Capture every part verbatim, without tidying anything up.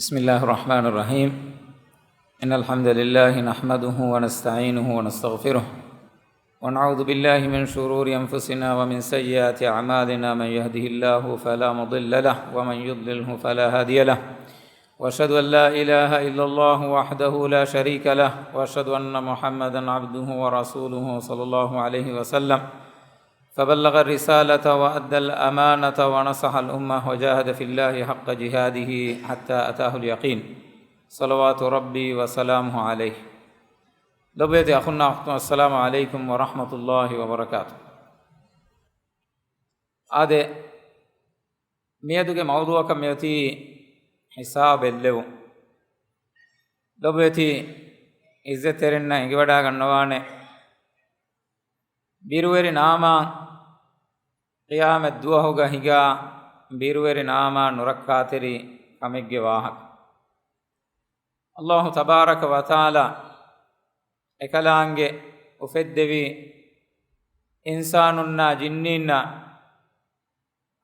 بسم الله الرحمن الرحيم. إن الحمد لله نحمده ونستعينه ونستغفره، ونعوذ بالله من شرور أنفسنا ومن سيئات أعمالنا. من يهده الله فلا مضل له، ومن يضلله فلا هادي له. وأشهد أن لا إله إلا الله وحده لا شريك له، وأشهد أن محمدا عبده ورسوله صلى الله عليه وسلم، فبلغ الرسالة وأدى الأمانة ونصح الأمة وجاهد في الله حق جهاده حتى أتاه اليقين، صلوات ربي وسلامه عليه. ލޮބުވެތި އަޚުންނާ އުޚްތުން، السلام عليكم ورحمة الله وبركاته. އާދެ، މިއަދުގެ މައުޟޫޢަކަށް މިއޮތީ ހިސާބު ބެއްލެވުން. ލޮބުވެތި އިއްޒަތްތެރިންނަށް އެނގިވަޑާގަންނަވާނެ، ބިރުވެރި ނާމާ ޤިޔާމަތް ދުވަހުގަ ހިނގާ ބިރުވެރި ނާމާ ނުރައްކާތެރި ކަމެއްގެ ވާހަކަ. އައްލާހު ތަބާރަކަ ވަތަޢާލާ އެކަލާނގެ އުފެއްދެވި އިންސާނުންނާ ޖިންނީންނާ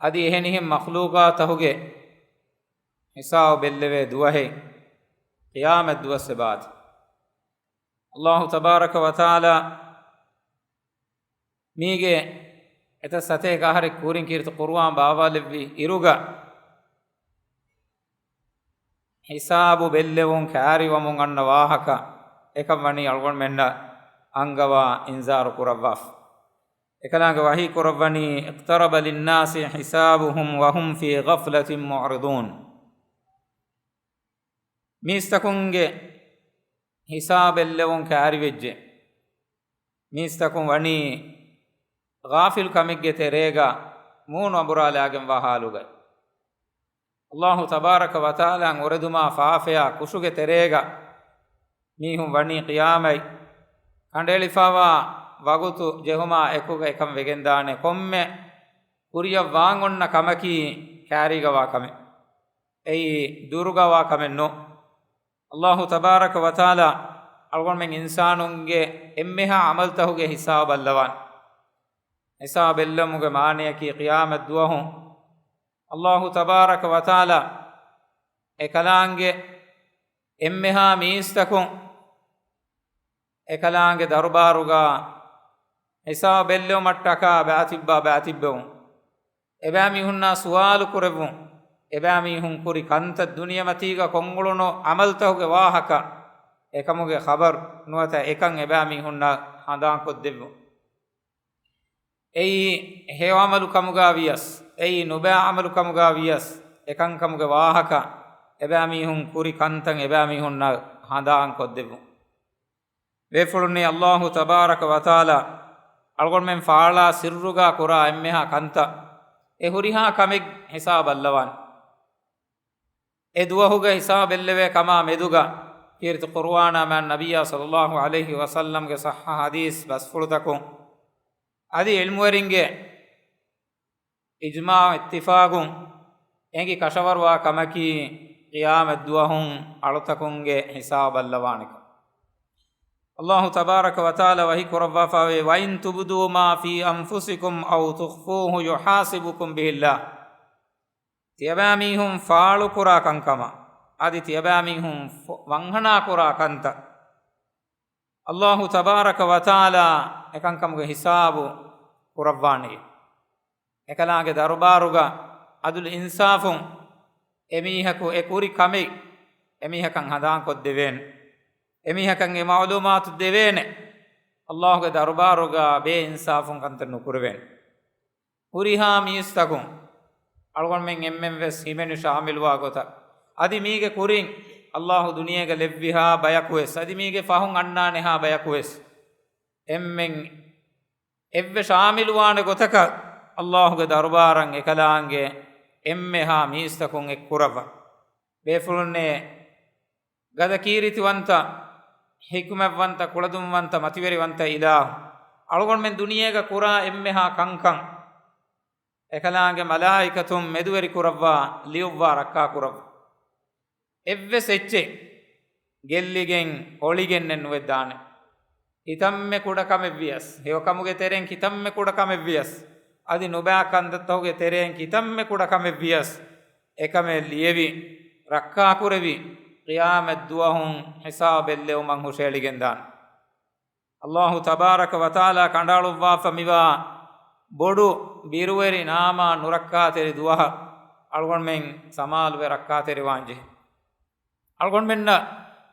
އަދި އެހެނިހެން މަޚްލޫޤާތަކުގެ ހިސާބު ބެއްލެވޭ ދުވަހެއް ޤިޔާމަތް ދުވަސް އެބާތި. އައްލާހު ތަބާރަކަ ވަތަޢާލާ މީގެ އެތައް ސަތޭކަ އަހަރެއް ކުރިން ކީރިތި ޤުރުއާން ބާވާލެއްވި އިރުގަ، ހިސާބު ބެއްލެވުން ކައިރިވަމުން އަންނަ ވާހަކަ އެކަން ވަނީ އަޅުގަނޑުމެންނަށް އަންގަވާ އިންޒާރު ކުރައްވާފަ. އެކަލާނގެ ވަޙީ ކުރައްވަނީ، اقترب للناس حسابهم وهم في غفلة معرضون. މީސްތަކުންގެ ހިސާބެއްލެވުން ކައިރިވެއްޖެ. މީސްތަކުން ވަނީ ޣާފިލް ކަމެއްގެ ތެރޭގަ މޫނު އަނބުރާލާގެންވާ ޙާލުގައި. އައްލާހު ތަބާރަކަ ވަތަޢާލާ އުރެދުމާ ފާފަޔާ ކުށުގެ ތެރޭގަ މީހުން ވަނީ ޤިޔާމަތް ކަނޑައެޅިފައިވާ ވަގުތު ޖެހުމާ އެކުގަ އެކަން ވެގެންދާނެ. ކޮންމެ ކުރިއަށް ވާން އޮންނަ ކަމަކީ ކައިރީގަވާ ކަމެއް. އެއީ ދުރުގަވާ ކަމެއް ނޫން. އައްލާހު ތަބާރަކަ ވަތަޢާލާ އަޅުގަނޑުމެން އިންސާނުންގެ އެންމެހާ ޢަމަލުތަކުގެ ހިސާބު ބައްލަވާނެ. ހިސާބު ބެއްލުމުގެ މާނަޔަކީ ޤިޔާމަތް ދުވަހު އައްލާހު ތަބާރަކަ ވަތަޢާލާ އެކަލާނގެ އެންމެހާ މީސްތަކުން އެކަލާނގެ ދަރުބާރުގަ ހިސާބު ބެއްލެވުމަށްޓަކާ ބައިތިއްބާ ބައިތިއްބެވުން. އެބައިމީހުންނާ ސުވާލު ކުރެއްވުން. އެބައިމީހުން ކުރި ކަންތައް، ދުނިޔެމަތީގަ ކޮށްއުޅުނު ޢަމަލުތަކުގެ ވާހަކަ، އެކަމުގެ ޚަބަރު ނުވަތަ އެކަން އެބައިމީހުންނަށް ހަނދާންކޮށްދެއްވުން. އެއީ ހެޔޮ ޢަމަލު ކަމުގަ ވިޔަސް، އެއީ ނުބައި ޢަމަލު ކަމުގަ ވިޔަސް، އެކަންކަމުގެ ވާހަކަ އެބައިމީހުން ކުރި ކަންތައް އެބައިމީހުންނަށް ހަނދާންކޮށްދެއްވުން. ބޭފުޅުންނޭ، އައްލާހު ތަބާރަކަ ވަތަޢާލާ އަޅުގަނޑުމެން ފާޅާ ސިއްރުގަ ކުރާ އެންމެހާ ކަންތައް، އެ ހުރިހާ ކަމެއް ހިސާބު ބައްލަވާނެ. އެ ދުވަހުގެ ހިސާބު ބެއްލެވޭ ކަމާ މެދުގަ ކީރިތި ޤުރުއާނާ މާތް ނަބިއްޔާ ޞައްލައްލާހު ޢަލައިހި ވަސައްލަމްގެ ޞައްޙަ ޙަދީޘް ބަސްފުޅުތަކުން އަދި ޢިލްމުވެރިންގެ އިޖްމާޢު އިއްތިފާޤުން އެނގި ކަށަވަރުވާ ކަމަކީ، ޤިޔާމަތް ދުވަހުން އަޅުތަކުންގެ ހިސާބު ބައްލަވާނެކަން. އައްލާހު ތަބާރަކަ ވަތަޢާލާ ވަޙީ ކުރައްވާފައިވޭ، وَإِن تُبْدُوا مَا فِي أَنفُسِكُمْ أَوْ تُخْفُوهُ يُحَاسِبْكُم بِهِ اللَّهُ. ތިޔަބައިމީހުން ފާޅުކުރާ ކަންކަމަށް އަދި ތިޔަބައިމީހުން ފޮ-، ވަންހަނާ ކުރާ ކަންތައް، އައްލާހު ތަބާރަކަ ވަތަޢާލާ އެކަންކަމުގެ ހިސާބު ކުރައްވާނެ. އެކަލާނގެ ދަރުބާރުގަ ޢަދުލު އިންސާފުން އެމީހަކު އެ ކުރި ކަމެއް އެމީހަކަށް ހަނދާންކޮށްދެވޭނެ. އެމީހަކަށް އެ މަޢުލޫމާތު ދެވޭނެ. އައްލާހުގެ ދަރުބާރުގަ ބޭއިންސާފުން ކަންތައް ނުކުރެވޭނެ. ހުރިހާ މީސްތަކުން އަޅުގަނޑުމެން އެންމެން ވެސް ހިމެނި ޝާމިލުވާ ގޮތަށް، އަދި މީގެ ކުރިން އައްލާހު ދުނިޔޭގަ ލެއްވިހާ ބަޔަކު ވެސް، އަދި މީގެ ފަހުން އަންނާނެހާ ބަޔަކު ވެސް، އެންމެން އެއްވެ ޝާމިލުވާނެ ގޮތަކަށް އައްލާހުގެ ދަރުބާރަށް އެކަލާނގެ އެންމެހާ މީސްތަކުން އެއްކުރައްވަން. ބޭފުޅުންނޭ، ގަދަ ކީރިތިވަންތަ، ޙިކުމަތްވަންތަ، ކުޅަދުންވަންތަ، މަތިވެރިވަންތަ އިލާހު، އަޅުގަނޑުމެން ދުނިޔޭގަ ކުރާ އެންމެހާ ކަންކަން އެކަލާނގެ މަލާއިކަތުން މެދުވެރި ކުރައްވާ، ލިޔުއްވާ، ރައްކާ ކުރައްވާ. އެއްވެސް އެއްޗެއް ގެއްލިގެން އޮޅިގެންނެއް ނުވެއްދާނެ. ކިތަންމެ ކުޑަ ކަމެއް ވިޔަސް، ހެޔޮކަމުގެ ތެރެއިން ކިތަންމެ ކުޑަ ކަމެއް ވިޔަސް، އަދި ނުބައި ކަންތައްތަކުގެ ތެރެއިން ކިތަންމެ ކުޑަ ކަމެއް ވިޔަސް، އެކަމެއް ލިޔެވި، ރައްކާކުރެވި، ޤިޔާމަތް ދުވަހުން ހިސާބެއްލެވުމަށް ހުށައެޅިގެންދާނެ. އައްލާހު ތަބާރަކަ ވަތަޢާލާ ކަނޑައަޅުއްވާފަ މިވާ ބޮޑު ބިރުވެރި ނާމާ ނުރައްކާތެރި ދުވަހަށް އަޅުގަނޑުމެން ސަމާލުވެ ރައްކާތެރިވާންޖެހޭ. އަޅުގަނޑުމެންނަށް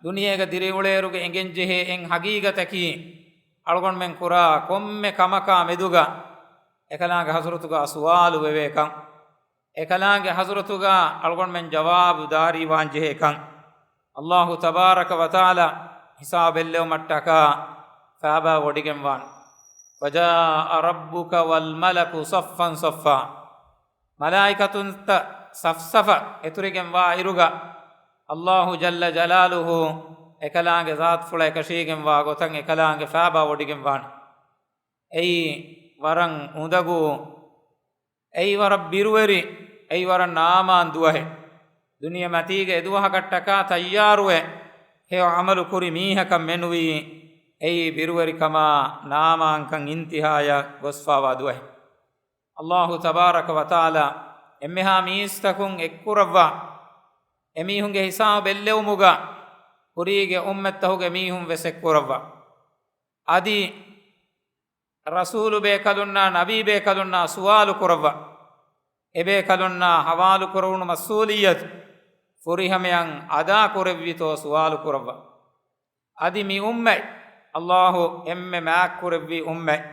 ދުނިޔޭގަ ދިރިއުޅޭއިރުގަ އެނގެންޖެހޭ އެއް ހަގީގަތަކީ، އަޅުގަނޑުމެން ކުރާ ކޮންމެ ކަމަކާ މެދުގަ އެކަލާނގެ ޙަޟްރަތުގަ ސުވާލު ވެވޭކަން. އެކަލާނގެ ޙަޟްރަތުގަ އަޅުގަނޑުމެން ޖަވާބު ދާރީވާން ޖެހޭކަން. އައްލާހު ތަބާރަކަ ވަތަޢާލާ ހިސާބެއްލެވުމަށްޓަކާ ފާބާ ވޮޑިގެންވާނެ. وَجَاءَ رَبُّكَ وَالْمَلَكُ صَفًّا صَفًّا. މަލާއިކަތުންތައް ސަފްސަފަށް އެތުރިގެންވާއިރުގަ، އައްލާހު ޖައްލަ ޖަލާލުހު އެކަލާނގެ ޒާތުފުޅަށް އެކަށީގެންވާ ގޮތަށް އެކަލާނގެ ފާބާ ވޮޑިގެންވާނެ. އެއީ ވަރަށް އުނދަގޫ، އެއީ ވަރަށް ބިރުވެރި، އެއީ ވަރަށް ނާމާން ދުވަހެއް. ދުނިޔެމަތީގަ އެދުވަހަކަށްޓަކާ ތައްޔާރުވެ ހެޔޮ ޢަމަލު ކުރި މީހަކަށް މެނުވީ، އެއީ ބިރުވެރިކަމާ ނާމާންކަން އިންތިހާޔަށް ގޮސްފާވާ ދުވަހެއް. އައްލާހު ތަބާރަކަ ވަތަޢާލާ އެންމެހާ މީސްތަކުން އެއްކުރައްވާ، އެމީހުންގެ ހިސާބެއްލެވުމުގަ ކުރީގެ އުއްމަތްތަކުގެ މީހުން ވެސް އެއްކުރައްވާ. އަދި ރަސޫލު ބޭކަލުންނާ ނަބީ ބޭކަލުންނާ ސުވާލު ކުރައްވާ، އެބޭކަލުންނާ ހަވާލު ކުރެވުނު މަސްއޫލިއްޔަތު ފުރިހަމަޔަށް އަދާ ކުރެއްވިތޯ ސުވާލު ކުރައްވާ. އަދި މި އުއްމަތް، އައްލާހު އެންމެ މާތްކުރެއްވި އުއްމަތް،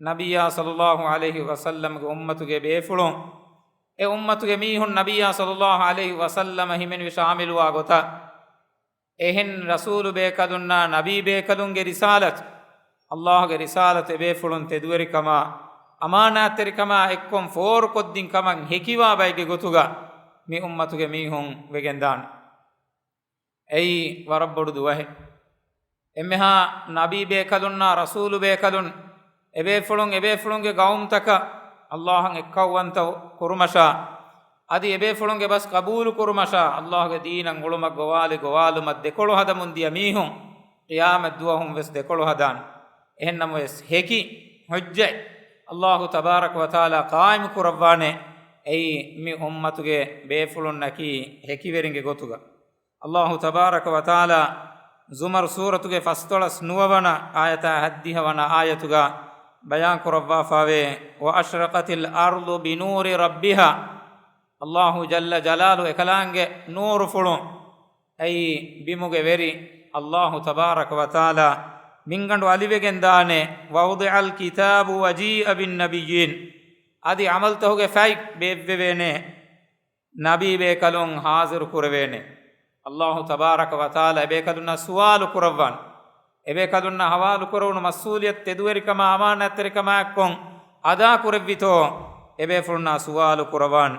ނަބިއްޔާ ޞައްލައްލާހު ޢަލައިހި ވަސައްލަމްގެ އުއްމަތުގެ ބޭފުޅުން، އެ އުއްމަތުގެ މީހުން ނަބިއްޔާ ޞައްލައްލާހު ޢަލައިހި ވަސައްލަމަށް ހިމެނިވި ޝާމިލުވާ ގޮތަށް، އެހެން ރަސޫލު ބޭކަލުންނާ ނަބީ ބޭކަލުންގެ ރިސާލަތު، އައްލާހުގެ ރިސާލަތު އެބޭފުޅުން ތެދުވެރިކަމާ، އަމާނާތްތެރިކަމާ އެއްކޮށް ފޯރުކޮށްދިން ކަމަށް ހެކިވާ ބައެއްގެ ގޮތުގަ މި އުއްމަތުގެ މީހުން ވެގެންދާނެ. އެއީ ވަރަށް ބޮޑު ދުވަހެއް. އެންމެހާ ނަބީ ބޭކަލުންނާ ރަސޫލު ބޭކަލުން އެބޭފުޅުން އެބޭފުޅުންގެ ގައުމުތަކަށް އައްލާހަށް އެއްކައުވަންތަ ކުރުމަށާ، އަދި އެބޭފުޅުންގެ ބަސް ޤަބޫލު ކުރުމަށާ، އައްލާހުގެ ދީނަށް އުޅުމަށް ގޮވާލި ގޮވާލުމަށް ދެކޮޅު ހަދަމުން ދިޔަ މީހުން ޤިޔާމަތް ދުވަހުން ވެސް ދެކޮޅު ހަދާނެ. އެހެންނަމަވެސް ހެކި ޙުއްޖަތް އައްލާހު ތަބާރަކަ ވަތަޢާލާ ޤާއިމު ކުރައްވާނެ. އެއީ މި އުއްމަތުގެ ބޭފުޅުންނަކީ ހެކިވެރިންގެ ގޮތުގަ. އައްލާހު ތަބާރަކަ ވަތަޢާލާ ޒުމަރު ސޫރަތުގެ ފަސްދޮޅަސް ނުވަވަނަ އާޔަތާ ހައްދިހަ ވަނަ އާޔަތުގަ ބަޔާން ކުރައްވާފައިވޭ، وَأَشْرَقَتِ الْأَرْضُ بِنُورِ رَبِّهَا. އައްލާހު ޖައްލަ ޖަލާލު އެކަލާނގެ ނޫރުފުޅުން، އެއީ ބިމުގެ ވެރި އައްލާހު ތަބާރަކަ ވަތަޢާލާ މިންގަނޑު އަލިވެގެން ދާނެ. وَوُضِعَ الْكِتَابُ وَجِيءَ بِالنَّبِيِّينَ. އަދި ޢަމަލުތަކުގެ ފަތް ބޭއްވެވޭނެ. ނަބީ ބޭކަލުން ޙާޟިރު ކުރެވޭނެ. އައްލާހު ތަބާރަކަ ވަތަޢާލާ އެބޭކަލުންނަށް ސުވާލު ކުރައްވާނެ. އެބޭކަލުންނަށް ހަވާލު ކުރެވުނު މަސްއޫލިއްޔަތު ތެދުވެރިކަމާ އަމާނާތްތެރިކަމާ އެއްކޮށް އަދާ ކުރެއްވިތޯ؟ އެބޭފުޅުންނާ ސުވާލު ކުރައްވާނެ.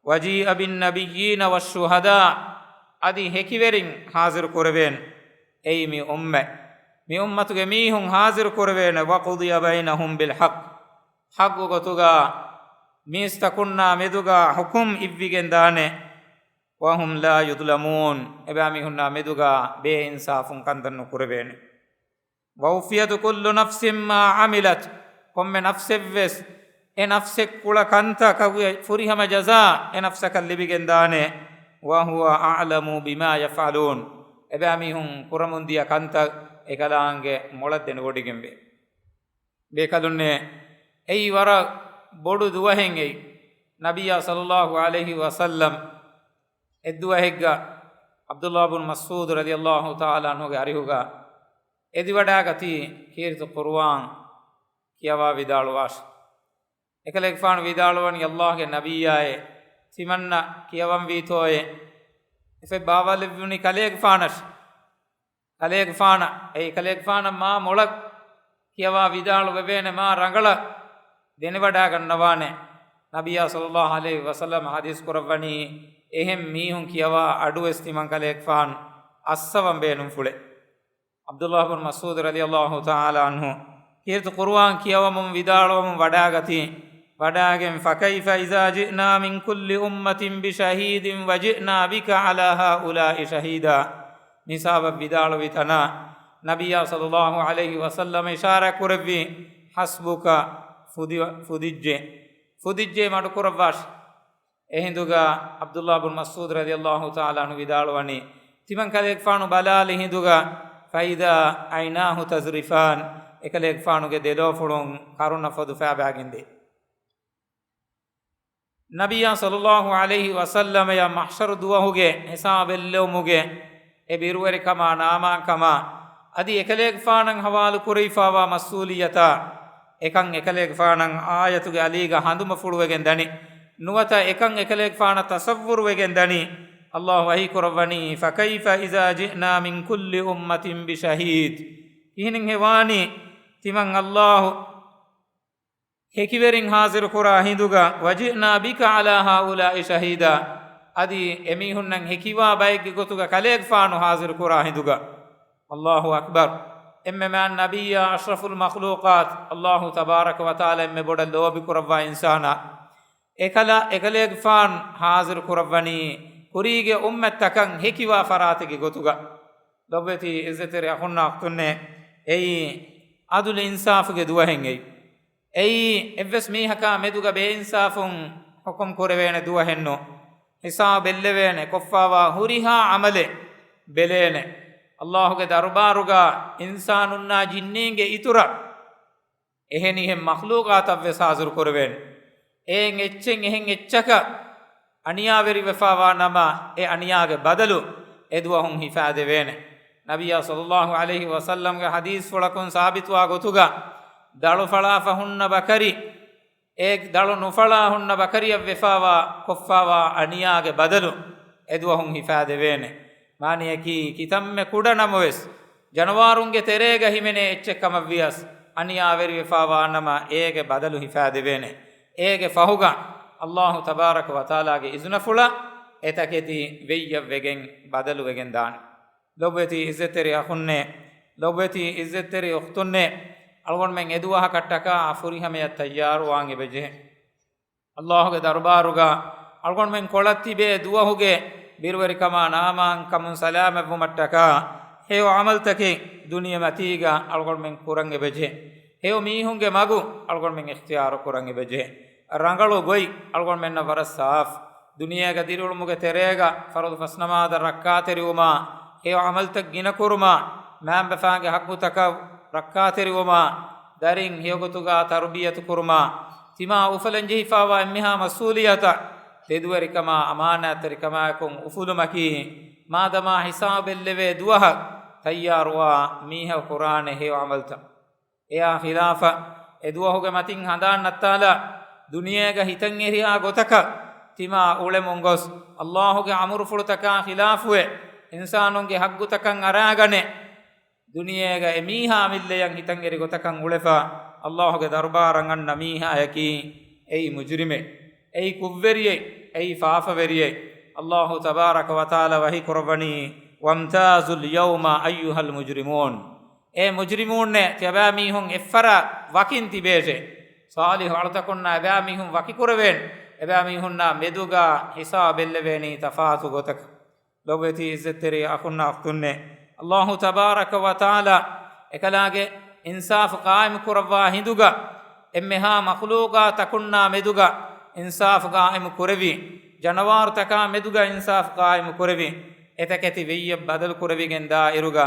وَجِيءَ بِالنَّبِيِّينَ وَالشُّهَدَاءِ. އަދި ހެކިވެރިން ޙާޟިރު ކުރެވޭނެ. އެއީ މި އުއްމަތް. މި އުއްމަތުގެ މީހުން ޙާޟިރު ކުރެވޭނެ. وَقُضِيَ بَيْنَهُمْ بِالْحَقِّ. ޙައްޤު ގޮތުގަ މީސްތަކުންނާ މެދުގަ ޙުކުމް އިއްވިގެން ދާނެ. وَهُمْ لَا يُظْلَمُونَ. އެބައިމީހުންނާ މެދުގަ ބޭއިންސާފުން ކަންތައް ނުކުރެވޭނެ. وَوُفِّيَتْ كُلُّ نَفْسٍ مَا عَمِلَتْ. ކޮންމެ ނަފްސެއްވެސް އެ ނަފްސެއް ކުޅަ ކަންތަކުގެ ފުރިހަމަ ޖަޒާ އެ ނަފްސަކަށް ލިބިގެން ދާނެ. وَهُوَ أَعْلَمُ بِمَا يَفْعَلُونَ. އެބައިމީހުން ކުރަމުން ދިޔަ ކަންތައް އެކަލާނގެ މޮޅަށް ދެނެވޮޑިގެންވޭ. ބޭކަލުންނޭ، އެއީ ވަރަށް ބޮޑު ދުވަހެއް އެއީ. ނަބިއްޔާ ޞައްލައްލާހު ޢަލައިހި ވަސައްލަމް އެއްދުވަހެއްގަ ޢަބްދުﷲ ބުން މަސްޢޫދު ރަޟިޔަﷲ ތަޢާލާ ޢަންހުގެ އަރިހުގަ އެދިވަޑާގަތީ ކީރިތި ޤުރުއާން ކިޔަވާ ވިދާޅުވާށި. އެކަލޭގެފާނު ވިދާޅުވަނީ، ﷲ ގެ ނަބިއްޔާއޭ، ތިމަންނަ ކިޔަވަންވީތޯއޭ؟ އެފަދަ ބާވާލެއްވުނީ ކަލޭގެފާނަށް. ކަލޭގެފާނަށް، އެއީ ކަލޭގެފާނަށް މާ މޮޅަށް ކިޔަވާ ވިދާޅުވެވޭނެ، މާ ރަނގަޅަށް ދެނެވަޑާގަންނަވާނެ. ނަބިއްޔާ ޞައްލައްލާހު ޢަލައިހި ވަސައްލަމަ ޙަދީޘް ކުރައްވަނީ، އެހެން މީހުން ކިޔަވާ އަޑުވެސް ތިމަން ކަލޭގެފާނު އައްސަވަން ބޭނުންފުޅެއް. ޢަބްދުﷲ ބުން މަސްޢޫދު ރަޟިޔަﷲ ތަޢާލާ ޢަންހު ކީރިތި ޤުރުއާން ކިޔަވަމުން ވިދާޅުވަމުން ވަޑާގަތީ، ވަޑާގެން، فَكَيْفَ إِذَا جِئْنَا مِنْ كُلِّ أُمَّةٍ بِشَهِيدٍ وَجِئْنَا بِكَ عَلَىٰ هَٰؤُلَاءِ شَهِيدًا. މި ހިސާބަށް ވިދާޅުވި ތަނާ، ނަބިއްޔާ ޞައްލައްލާހު ޢަލައިހި ވަސައްލަމަ އިޝާރާތް ކުރެއްވީ، ޙަސްބުކަ، ފުދި-، ފުދިއްޖެ، ފުދިއްޖެ މަޑުކުރައްވާށި. އެހިނދުގަ ޢަބްދުﷲ ބުން މަސްޢޫދު ރަޟިޔަﷲ ތަޢާލާ ޢަންހު ވިދާޅުވަނީ، ތިމަން ކަލޭގެފާނު ބަލާލި ހިނދުގަ، فإذا عيناه تذرفان، އެކަލޭގެފާނުގެ ދެލޯފުޅުން ކަރުނަ ފޮދު ފައިބާގެންދޭ. ނަބިއްޔާ ޞައްލަﷲ ޢަލައިހި ވަސައްލަމަޔަށް މަޙްޝަރު ދުވަހުގެ ހިސާބެއްލެވުމުގެ އެ ބިރުވެރިކަމާ ނާމާންކަމާ އަދި އެކަލޭގެފާނަށް ޙަވާލު ކުރެވިފާވާ މަސްއޫލިއްޔަތާ އެކަން އެކަލޭގެފާނަށް އާޔަތުގެ އަލީގަ ހަނދުމަފުޅުވެގެން ދަނީ. ނުވަތަ އެކަން އެކަލޭގެފާނަށް ތަޞައްވުރުވެގެން ދަނީ. ﷲ ވަޙީ ކުރައްވަނީ، فكيف إذا جئنا من كل أمة بشهيد. ކިހިނެއް ހެވާނީ ތިމަން ﷲ ހެކިވެރިން ޙާޟިރު ކުރާ ހިނދުގަ، وجئنا بك على هؤلاء شهيدا، އަދި އެމީހުންނަށް ހެކިވާ ބައެއްގެ ގޮތުގަ ކަލޭގެފާނު ޙާޟިރު ކުރާ ހިނދުގަ. ﷲ އަކްބަރު. އެންމެ މާތް ނަބިއްޔާ އަޝްރަފުލް މަޚްލޫޤާތް، ﷲ ތަބާރަކަ ވަތަޢާލާ އެންމެ ބޮޑަށް ލޯބި ކުރައްވާ އިންސާނާ، އެކަލަ އެކަލޭގެފާން ޙާޟިރު ކުރައްވަނީ ކުރީގެ އުއްމަތްތަކަށް ހެކިވާ ފަރާތެއްގެ ގޮތުގަ. ލޮބުވެތި އިއްޒަތްތެރި އަޚުންނާ އުޚްތުންނޭ، އެއީ ޢަދުލު އިންސާފުގެ ދުވަހެއް އެއީ. އެއީ އެއްވެސް މީހަކާ މެދުގަ ބޭއިންސާފުން ޙުކުމް ކުރެވޭނެ ދުވަހެއްނު. ހިސާބެއްލެވޭނެ، ކޮށްފާވާ ހުރިހާ ޢަމަލެއް ބެލޭނެ. ﷲ ގެ ދަރުބާރުގަ އިންސާނުންނާ ޖިންނީންގެ އިތުރަށް އެހެނިހެން މަޚްލޫޤާތަށްވެސް ޙާޟިރު ކުރެވޭނެ. އެއިން އެއްޗެއް އެހެން އެއްޗަކަށް އަނިޔާވެރިވެފާވާ ނަމަ، އެ އަނިޔާގެ ބަދަލު އެދުވަހުން ހިފާދެވޭނެ. ނަބިއްޔާ ޞައްލަﷲ ޢަލައިހި ވަސައްލަމްގެ ޙަދީޘްފުޅަކުން ސާބިތުވާ ގޮތުގަ، ދަޅު ފަޅާފަ ހުންނަ ބަކަރި، އެ ދަޅު ނުފަޅާ ހުންނަ ބަކަރިއަށް ވެފާވާ، ކޮށްފާވާ އަނިޔާގެ ބަދަލު އެދުވަހުން ހިފާދެވޭނެ. މާނަޔަކީ، ކިތަންމެ ކުޑަ ނަމަވެސް، ޖަނަވާރުންގެ ތެރޭގަ ހިމެނޭ އެއްޗެއް ކަމަށްވިޔަސް، އަނިޔާވެރިވެފާވާ ނަމަ، އޭގެ ބަދަލު ހިފާދެވޭނެ. އޭގެ ފަހުގަ ﷲ ތަބާރަކަ ވަތަޢާލާގެ އިޒުނަފުޅަށް އެތަކެތި ވެއްޔަށްވެގެން ބަދަލުވެގެން ދާނެ. ލޮބުވެތި އިއްޒަތްތެރި އަޚުންނޭ، ލޮބުވެތި އިއްޒަތްތެރި އުޚްތުންނޭ، އަޅުގަނޑުމެން އެދުވަހަކަށްޓަކާ ފުރިހަމަޔަށް ތައްޔާރުވާން އެބަޖެހޭ. ﷲ ގެ ދަރުބާރުގަ އަޅުގަނޑުމެން ކޮޅަށް ތިބޭ ދުވަހުގެ ބިރުވެރިކަމާ ނާމާންކަމުން ސަލާމަތްވުމަށްޓަކާ ހެޔޮ ޢަމަލުތަކެއް ދުނިޔެމަތީގަ އަޅުގަނޑުމެން ކުރަން އެބަޖެހޭ. ހެޔޮ މީހުންގެ މަގު އަޅުގަނޑުމެން އިޚްތިޔާރު ކުރަން އެބަޖެހޭ. ރަނގަޅު ގޮތް އަޅުގަނޑުމެންނަށް ވަރަށް ސާފު. ދުނިޔޭގަ ދިރިއުޅުމުގެ ތެރޭގަ ފަރުޟު ފަސްނަމާދަށް ރައްކާތެރިވުމާ، ހެޔޮ ޢަމަލުތައް ގިނަކުރުމާ، މައިންބަފައިންގެ ޙައްޤުތަކަށް ރައްކާތެރިވުމާ، ދަރިން ހެޔޮގޮތުގަ ތަރުބިޔަތު ކުރުމާ، ތިމާ އުފަލަންޖެހިފާވާ އެންމެހާ މަސްއޫލިއްޔަތަށް ތެދުވެރިކަމާ އަމާނާތްތެރިކަމާއެކު އުފުލުމަކީ، މާދަމާ ހިސާބެއްލެވޭ ދުވަހަށް ތައްޔާރުވާ މީހަކު ކުރާނެ ހެޔޮ ޢަމަލުތައް. އެއާ ޚިލާފަށް އެދުވަހުގެ މަތިން ހަނދާން ނައްތާލާ، ދުނިޔޭގަ ހިތަށްއެރިހާ ގޮތަކަށް ތިމާ އުޅެމުން ގޮސް، ﷲ ގެ އަމުރުފުޅުތަކާ ޚިލާފުވެ، އިންސާނުންގެ ޙައްޤުތަކަށް އަރާގަނެ، ދުނިޔޭގަ އެމީހާ މިއްލަޔަށް ހިތަށްއެރި ގޮތަކަށް އުޅެފަ، ﷲ ގެ ދަރުބާރަށް އަންނަ މީހާޔަކީ އެއީ މުޖުރިމެއް، އެއީ ކުށްވެރިއެއް، އެއީ ފާފަވެރިއެއް. ﷲ ތަބާރަކަ ވަތަޢާލާ ވަޙީ ކުރައްވަނީ، وامتازوا اليوم أيها المجرمون. އޭ މުޖްރިމޫންނޭ، ތިޔަބައިމީހުން އެއްފަރާ ވަކިން ތިބޭށޭ. ޞާލިޙު އަޅުތަކުންނާ އެބައިމީހުން ވަކިކުރެވޭން، އެބައިމީހުންނާ މެދުގަ ހިސާބެއްލެވޭނީ ތަފާތު ގޮތަކަށް. ލޮބުވެތި އިއްޒަތްތެރި އަޚުންނާ އުޚްތުންނޭ، ﷲ ތަބާރަކަ ވަތަޢާލާ އެކަލާގެ އިންސާފު ޤާއިމު ކުރައްވާ ހިނދުގަ، އެންމެހާ މަޚްލޫޤާތަކުންނާ މެދުގަ އިންސާފު ޤާއިމު ކުރެވި، ޖަނަވާރުތަކާ މެދުގަ އިންސާފު ޤާއިމު ކުރެވި، އެތަކެތި ވެއްޔަށް ބަދަލު ކުރެވިގެން ދާއިރުގަ،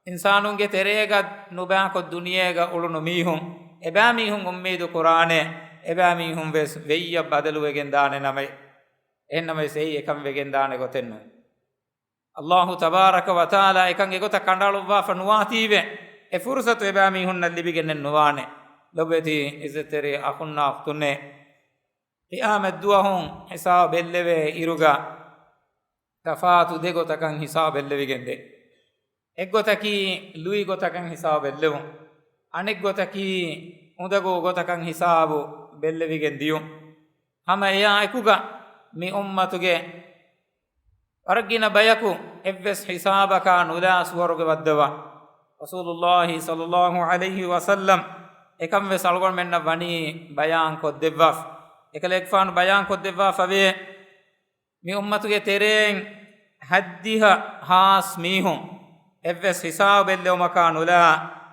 އިންސާނުންގެ ތެރޭގަ ނުބައިކޮށް ދުނިޔޭގަ އުޅުނު މީހުން، އެބައިމީހުން އުއްމީދު ކުރާނެ، އެބައިމީހުން ވެސް ވެއްޔަށް ބަދަލުވެގެން ދާނެ ނަމަ. އެހެންނަމަވެސް އެއީ އެކަން ވެގެން ދާނެ ގޮތެއް ނޫން. ﷲ ތަބާރަކަ ވަތަޢާލާ އެކަން އެގޮތަށް ކަނޑައަޅުއްވާފަ ނުވާތީވެ، އެ ފުރުޞަތު އެބައިމީހުންނަށް ލިބިގެނެއް ނުވާނެ. ލޮބުވެތި އިއްޒަތްތެރި އަޚުންނާ އުޚްތުންނޭ، ޤިޔާމަތްދުވަހު ހިސާބެއްލެވޭ އިރުގަ، ތަފާތު ދެ ގޮތަކަށް ހިސާބެއްލެވިގެންދޭ. އެއްގޮތަކީ ލުއި ގޮތަކަށް ހިސާބެއްލެވުން. އަނެއްގޮތަކީ އުނދަގޫ ގޮތަކަށް ހިސާބު ބެއްލެވިގެން ދިޔުން. ހަމަ އެއާއެކުގަ މި އުއްމަތުގެ ވަރަށްގިނަ ބަޔަކު އެއްވެސް ހިސާބަކާ ނުލާ ސުވަރުގެ ވައްދަވާ. ރަސޫލުﷲ ޞައްލަﷲ ޢަލައިހި ވަސައްލަމް އެކަންވެސް އަޅުގަނޑުމެންނަށް ވަނީ ބަޔާން ކޮށްދެއްވާފަ. އެކަލޭގެފާނު ބަޔާން ކޮށްދެއްވާފަވޭ، މި އުއްމަތުގެ ތެރެއިން ހައްދިހަ ހާސް މީހުން އެއްވެސް ހިސާބެއްލެވުމަކާ ނުލާ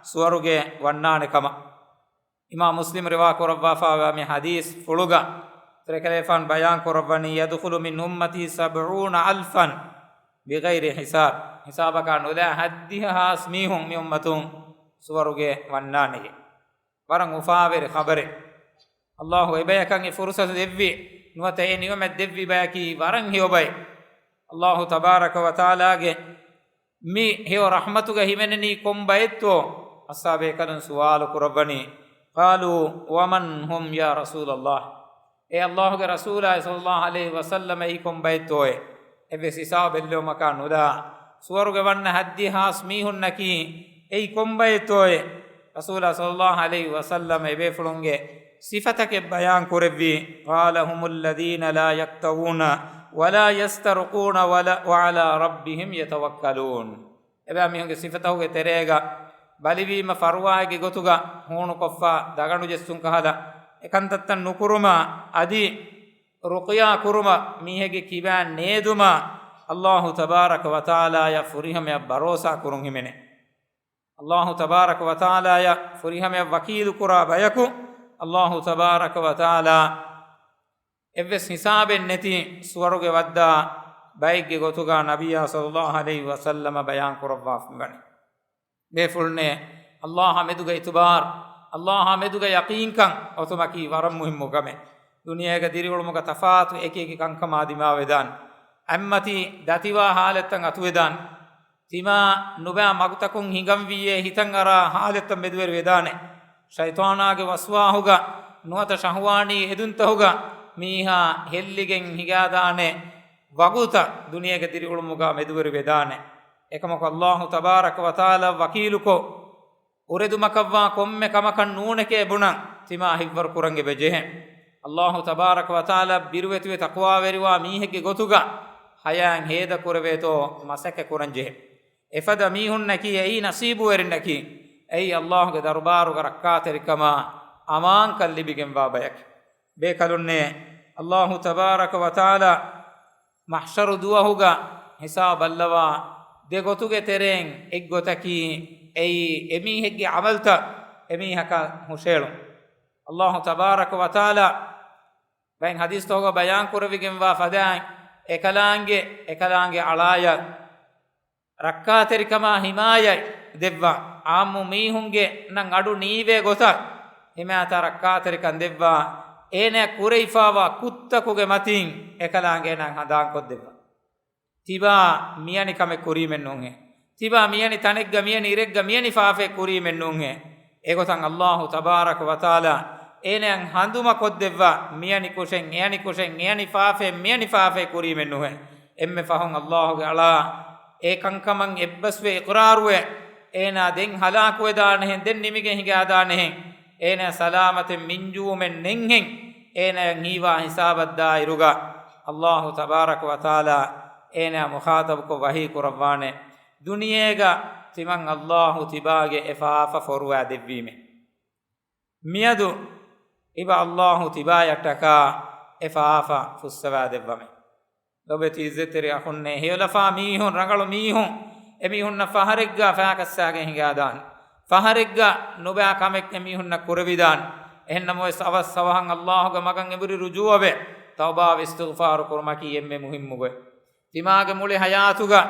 ސުވަރުގެ ވަންނާނެ ކަމަށް. އިމާމް މުސްލިމް ރިވާ ކުރައްވާފައިވާ މި ޙަދީޘް ފުޅުގަ، ތިރެކަލޭފާން ބަޔާން ކުރައްވަނީ، "يدخل من أمتي سبعون ألفا بغير حساب." ހިސާބަކާ ނުލާ ހައްދިހަ ހާސް މީހުން މި އުއްމަތުން ސުވަރުގެ ވަންނާނެ. ވަރަށް އުފާވެރި ޚަބަރެއް. އައްލާހު އެބަޔަކަށް އެ ފުރުސަތު ދެއްވި، ނުވަތަ އެ ނިޢުމަތް ދެއްވި ބަޔަކީ ވަރަށް ހެޔޮ ބައެއް. އައްލާހު ތަބާރަކަ ވަތަޢާލާގެ މި ހެޔޮ ރަޙްމަތުގަ ހިމެނެނީ ކޮން ބައެއްތޯ؟ އަޞްޙާބޭކަލުން ސުވާލު ކުރައްވަނީ، "قالوا ومن هم يا رسول الله؟" އޭ އައްލާހުގެ ރަސޫލާއޭ ޞައްލައްލާހު ޢަލައިހި ވަސައްލަމަ، އެއީ ކޮން ބައެއްތޯއޭ؟ އެއްވެސް ހިސާބު ބެއްލެވުމަކާ ނުލާ ސުވަރުގެ ވަންނަ ހައްދިހަ ހާސް މީހުންނަކީ އެއީ ކޮން ބައެއްތޯއޭ؟ ރަސޫލާ ޞައްލައްލާހު ޢަލައިހި ވަސައްލަމަ އެބޭފުޅުންގެ ސިފަތަކެއް ބަޔާން ކުރެއްވީ، قال: "هم الذين لا يكتوون ولا يسترقون ولا، وعلى ربهم يتوكلون." އެބައިމީހުންގެ ސިފަތަކުގެ ތެރޭގަ ބަލިވީމަ ފަރުވާއެއްގެ ގޮތުގަ ހޫނުކޮށްފަ ދަގަނޑު ޖެއްސުން ކަހަލަ، އެކަންތައްތައް ނުކުރުމަށް އަދި ރުޤްޔާ ކުރުމަށް މީހެއްގެ ކިބައިން ނޭދުމަށް އައްލާހު ތަބާރަކަ ވަތަޢާލާޔަށް ފުރިހަމަޔަށް ބަރޯސާ ކުރުން ހިމެނޭ. އައްލާހު ތަބާރަކަ ވަތަޢާލާޔަށް ފުރިހަމަޔަށް ވަކީލު ކުރާ ބަޔަކު، އައްލާހު ތަބާރަކަ ވަތަޢާލާ އެއްވެސް ހިސާބެއް ނެތި ސުވަރުގެ ވައްދާ ބައެއްގެ ގޮތުގަ ނަބިއްޔާ ޞައްލައްލާހު ޢަލައިހި ވަސައްލަމަ ބަޔާން ކުރައްވާފަ ވަނީ. ބޭފުޅުންނޭ، އައްލާހާ މެދުގަ އިތުބާރު، އައްލާހާ މެދުގަ ޔަޤީންކަން އޮތުމަކީ ވަރަށް މުހިއްމު ކަމެއް. ދުނިޔޭގަ ދިރިއުޅުމުގަ ތަފާތު އެކި އެކި ކަންކަމާ ދިމާވެދާނެ. އަތްމަތީ ދަތިވާ ހާލަތްތައް އަތުވެދާނެ. ތިމާ ނުބައި މަގުތަކުން ހިނގަންވިއޭ ހިތަށް އަރާ ހާލަތްތައް މެދުވެރި ވެދާނެ. ޝައިޠާނާގެ ވަސްވާހުގަ ނުވަތަ ޝަހުވާނީ އެދުންތަކުގަ މީހާ ހެއްލިގެން ހިނގާދާނެ ވަގުތައް ދުނިޔޭގެ ދިރިއުޅުމުގަ މެދުވެރި ވެދާނެ. އެކަމަކު އައްލާހު ތަބާރަކަ ވަތަޢާލާ ވަކީލުކޮށް، އުރެދުމަކަށްވާ ކޮންމެ ކަމަކަށް ނޫނެކޭ ބުނަން ތިމާ ހިތްވަރު ކުރަން އެބަ ޖެހޭ. އައްލާހު ތަބާރަކަ ވަތަޢާލާ ބިރުވެތިވެ ތަޤްވާވެރިވާ މީހެއްގެ ގޮތުގަ ހަޔާތް ހޭދަ ކުރެވޭތޯ މަސައްކަތް ކުރަން ޖެހޭ. އެފަދަ މީހުންނަކީ އެއީ ނަސީބުވެރިންނަކީ، އެއީ އައްލާހުގެ ދަރުބާރުގަ ރައްކާތެރިކަމާ އަމާންކަން ލިބިގެންވާ ބަޔަކީ. ބޭކަލުންނޭ، އައްލާހު ތަބާރަކަ ވަތަޢާލާ މަޙްޝަރު ދުވަހުގަ ހިސާބު ބައްލަވާ ދެ ގޮތުގެ ތެރެއިން އެއްގޮތަކީ އެއީ އެމީހެއްގެ ޢަމަލުތައް އެމީހަކަށް ހުށައެޅުން. އައްލާހު ތަބާރަކަ ވަތަޢާލާ ބައެއް ޙަދީޘްތަކުގަ ބަޔާން ކުރެވިގެންވާ ފަދައިން އެކަލާނގެ، އެކަލާނގެ އަޅާޔަށް ރައްކާތެރިކަމާ ހިމާޔަތް ދެއްވާ، ޢާއްމު މީހުންގެ ނަން އަޑު ނީވޭ ގޮތަށް ހިމާޔަތާ ރައްކާތެރިކަން ދެއްވާ، އޭނަޔަށް ކުރެވިފާވާ ކުށްތަކުގެ މަތިން އެކަލާނގެ އޭނަ ހަނދާންކޮށްދެއްވާ. ތިބާ މިޔަނި ކަމެއް ކުރީމެއް ނޫންހޭ. ތިބާ މިޔަނި ތަނެއްގަ މިޔަނި އިރެއްގަ މިޔަނި ފާފައެއް ކުރީމެއް ނޫންހޭ. އެގޮތަށް އައްލާހު ތަބާރަކަ ވަތަޢާލާ އޭނަޔަށް ހަނދުމަކޮށްދެއްވާ، މިޔަނި ކުށެއް، އެޔަނި ކުށެއް، އެޔަނި ފާފައެއް، މިޔަނި ފާފައެއް ކުރީމެއް ނުހޭ. އެންމެ ފަހުން އައްލާހުގެ އަޅާ އެ ކަންކަމަށް އެއްބަސްވެ އިޤްރާރުވެ، އޭނާ ދެން ހަލާކުވެދާނެހެން، ދެން ނިމިގެން ހިނގާދާނެހެން، އޭނާ ސަލާމަތެއް މިންޖުވުމެއް ނެތްހެން، އޭނާޔަށް ހީވާ ހިސާބަށްދާއިރުގަ އައްލާހު ތަބާރަކަ ވަތަޢާލާ އޭނާ މުޚާޠަބުކޮށް ވަޙީ ކުރައްވާނެ، ދުނިޔޭގަ ތިމަން އައްލާހު ތިބާގެ އެ ފާފަ ފޮރުވާ ދެއްވީމޭ. މިއަދު އިބަ އައްލާހު ތިބާޔަށްޓަކާ އެ ފާފަ ފުއްސަވާ ދެއްވަމޭ. ލޮބެތި އިއްޒަތްތެރި އަޚުންނޭ، ހެޔޮލަފާ މީހުން، ރަނގަޅު މީހުން، އެމީހުންނަށް ފަހަރެއްގަ ފާކައްސާގެން ހިނގާދާނެ. ފަހަރެއްގަ ނުބައި ކަމެއް އެމީހުންނަށް ކުރެވިދާނެ. އެހެންނަމަވެސް އަވަސް އަވަހަށް އައްލާހުގެ މަގަށް އެނބުރި ރުޖޫޢަވެ، ތައުބާ އިސްތިޣްފާރު ކުރުމަކީ އެންމެ މުހިއްމު ގޮތް. ތިމާގެ މުޅި ހަޔާތުގަ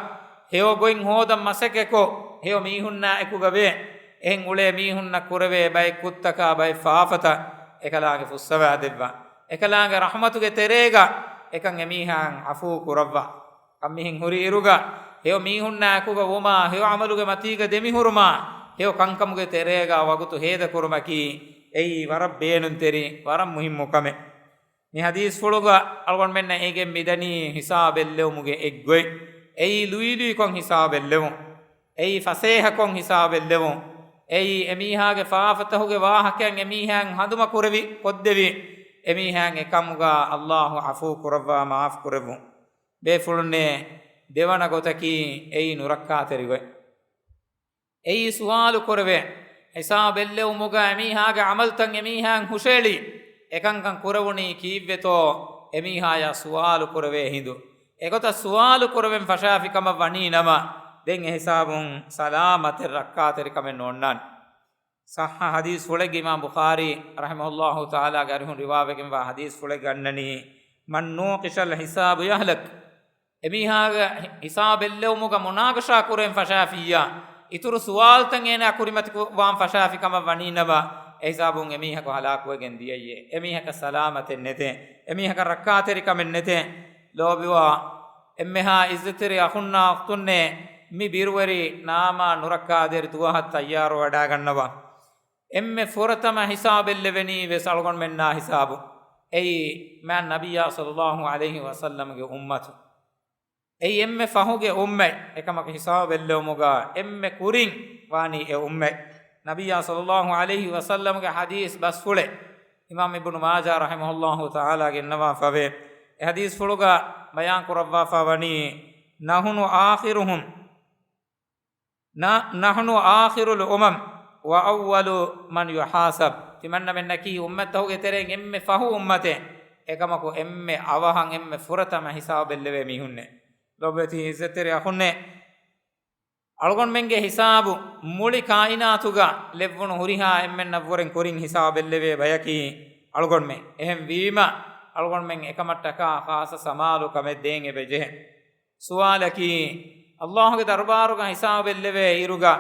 ހެޔޮ ގޮތް ހޯދަން މަސައްކަތްކޮށް، ހެޔޮ މީހުންނާ އެކުގަ ވޭ. އެހެން އުޅޭ މީހުންނަށް ކުރެވޭ ބައެއް ކުށްތަކާ ބައެއް ފާފަތައް އެކަލާނގެ ފުއްސަވާ ދެއްވާ. އެކަލާނގެ ރަޙްމަތުގެ ތެރޭގަ އެކަން އެމީހާއަށް ޢަފޫ ކުރައްވާ. ކަންމިހެން ހުރި އިރުގަ ހެޔޮ މީހުންނާ އެކުގަ ވުމާ، ހެޔޮ ޢަމަލުގެ މަތީގަ ދެމިހުރުމާ، ހެޔޮ ކަންކަމުގެ ތެރޭގަ ވަގުތު ހޭދަކުރުމަކީ އެއީ ވަރަށް ބޭނުންތެރި، ވަރަށް މުހިއްމު ކަމެއް. މި ޙަދީޘްފުޅުގަ އަޅުގަނޑުމެންނަށް އެނގެން މިދަނީ ހިސާބެއްލެވުމުގެ އެއްގޮތް. އެއީ ލުއިލުއިކޮށް ހިސާބެއްލެވުން. އެއީ ފަސޭހަކޮށް ހިސާބެއްލެވުން. އެއީ އެމީހާގެ ފާފަތަކުގެ ވާހަކައިން އެމީހާއަށް ހަނދުމަކުރެވި ކޮށްދެވި، އެމީހާއަށް އެކަމުގަ އައްލާހު ޢަފޫ ކުރައްވާ މާފު ކުރެއްވުން. ބޭފުޅުންނޭ، ދެވަނަ ގޮތަކީ އެއީ ނުރައްކާތެރި ގޮތް. އެއީ ސުވާލު ކުރެވޭ، ހިސާބެއްލެވުމުގަ އެމީހާގެ ޢަމަލުތައް އެމީހާއަށް ހުށައެޅި، އެކަންކަން ކުރެވުނީ ކީއްވެތޯ އެމީހާޔާ ސުވާލު ކުރެވޭ ހިނދު. އެގޮތަށް ސުވާލު ކުރެވެން ފަށާފި ކަމަށް ވަނީ ނަމަ، ދެން އެހިސާބުން ސަލާމަތެއް ރައްކާތެރިކަމެއް ނޯންނާނެ. ޞައްޙަ ޙަދީޘްފުޅެއްގެ އިމާމް ބުޚާރީ ރަޙިމަހުﷲ ތަޢާލާގެ އަރިހުން ރިވާވެގެންވާ ޙަދީޘްފުޅެއްގަ އަންނަނީ، "من نوقش الحساب يهلك." އެމީހާގެ ހިސާބެއްލެވުމުގަ މުނާގަޝާ ކުރެން ފަށާފިއްޔާ، އިތުރު ސުވާލުތައް އޭނާ ކުރިމަތިވާން ފަށާފި ކަމަށް ވަނީނަމަ، އެ ހިސާބުން އެމީހަކު ހަލާކުވެގެން ދިޔައީ. އެމީހަކަށް ސަލާމަތެއް ނެތޭ. އެމީހަކަށް ރައްކާތެރިކަމެއް ނެތޭ. ލޯބިވާ އެންމެހާ އިއްޒަތްތެރި އަޚުންނާ އުޚްތުންނޭ، މި ބިރުވެރި ނާމާ ނުރައްކާތެރި ދުވަހަށް ތައްޔާރުވެވަޑާގަންނަވާ. އެންމެ ފުރަތަމަ ހިސާބެއްލެވެނީ ވެސް އަޅުގަނޑުމެންނާ ހިސާބު. އެއީ މާތް ނަބިއްޔާ ޞައްލައްލާހު ޢަލައިހި ވަސައްލަމްގެ އުއްމަތު. އެއީ އެންމެ ފަހުގެ އުއްމަތް. އެކަމަކު ހިސާބެއްލެވުމުގަ އެންމެ ކުރިން ވާނީ އެ އުއްމަތް. ނަބިއްޔާ ޞައްލައްލާހު ޢަލައިހި ވަސައްލަމްގެ ޙަދީޘް ބަސްފުޅެއް. އިމާމް އިބްނު މާޖާ ރަޙިމަހުﷲ ތަޢާލާ ގެންނަވާފަވޭ. އެ ޙަދީޘްފުޅުގަ ބަޔާން ކުރައްވާފަ ވަނީ، "نحن آخرهم، ن-، نحن آخر الأمم وأول من يحاسب." ތިމަންނަމެންނަކީ އުއްމަތްތަކުގެ ތެރެއިން އެންމެ ފަހު އުއްމަތެއް. އެކަމަކު އެންމެ އަވަހަށް އެންމެ ފުރަތަމަ ހިސާބެއްލެވޭ މީހުންނޭ. ލޮބުވެތި އިއްޒަތްތެރި އަޚުންނޭ، އަޅުގަނޑުމެންގެ ހިސާބު މުޅި ކާއިނާތުގަ ލެއްވުނު ހުރިހާ އެންމެންނަށްވުރެން ކުރިން ހިސާބެއްލެވޭ ބަޔަކީ އަޅުގަނޑުމެން. އެހެންވީމަ، އަޅުގަނޑުމެން އެކަމަށްޓަކާ ޚާއްޞަ ސަމާލުކަމެއް ދޭން އެބަޖެހޭ. ސުވާލަކީ، އައްލާހުގެ ދަރުބާރުގަ ހިސާބެއްލެވޭ އިރުގަ